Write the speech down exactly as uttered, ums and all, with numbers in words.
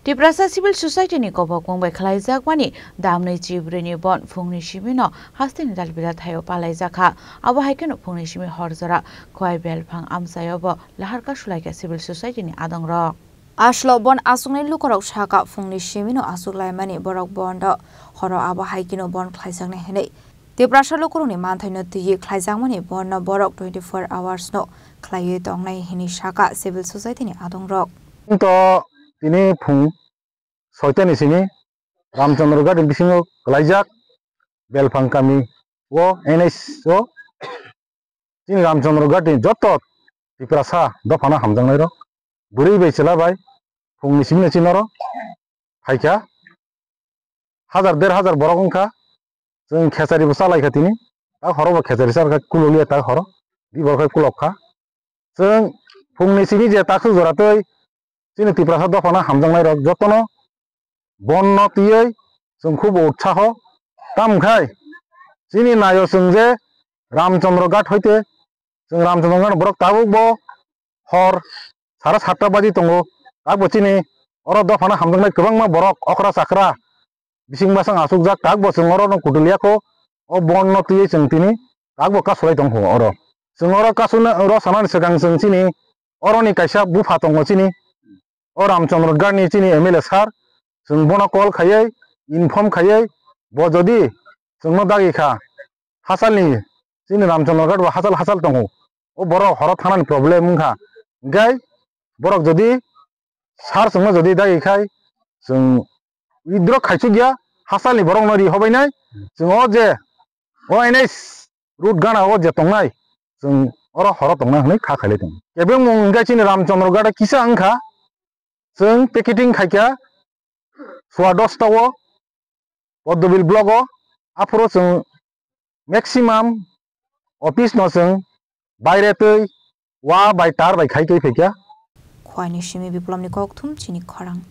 Tiprasa Civil Society ni kobokmung bai khlaijakmani damnwi chibrwini bon phungni simino hasteni dalbida thaio palaijakha. Abo hai kheno phungni simi hor jora Khowai Belphang amchaio bo laharka sulaikha Civil Society ni adongrok. Aslo bon aswknai lukurok sakha phungni simino aswk laimani borok bondo horo abo hai kheno bon khlaijaknai hinwi Tiprasa lukurokni manthaino twiwi khlaijakmani bono borok twenty four hours no khlaiwi tongnai hinwi sakha Civil Society ni adongrok. To tini phung soitani simi Ramchandra Ghat ni bisingo kwlaijak Belphang kami o N H o chini Ramchandra Ghat ni joto Tiprasa dophano hamjaknairok bwrwi bai chwla bai phungni simino chini oro phaikha. Hajar der hajar borok wngkha. Chwng khechari bo chalaikha tini. Tak horo bo khechari chakha, kuloliya tak horo. Di borok khai kulok kha. Chwng phungni simi je taksuk jora twi chini Tiprasa dophano hamjaknairok jotono bonno twiwi chwng khubo utsaho. Tamo khai chini naio chwng je Ramchandra Ghat hoite chwng Ramchandra Ghat borok tabuk bo hor sara satta baji tongo. Takbo chini oro dophano hamjaknai kwbangma borok okra chakra bising basang achukjak, takbo chwng oro no kutuliya kho. O bon no twiwi chwng tini takbo kasulai tong kho oro. Chwng oro kasuna oro sanani swkang chwng chini oroni kaisa bupha tongo chini, o Ramchandra Ghat ni chini M L A sir, chwng bono call khaiwi inform khaiwi bo jodi chwngno dagi kha, hachalni chini Ramchandra Ghat bo hachal hachal tongo. O borok horo thanani problem wngkha. Hinkhe borok jodi sir chwngno jodi dagi khai chwng withdraw khaichukya, hachalni borokno ri hobainai. Chwng o je o N H road gana o je tongnai, chwng oro horo tongnai hwnwi kha khailai tongo. Kebengmung hinkhe chini Ramchandra Ghat kisa wngkha, chwng picketing khaikha sua dosta o Poddobil block o, aphuru chwng maximum office no chwng baire twi wa bai tar bai khai twi phaikha. Khwaini simi Biplomni kokthum chini khorang.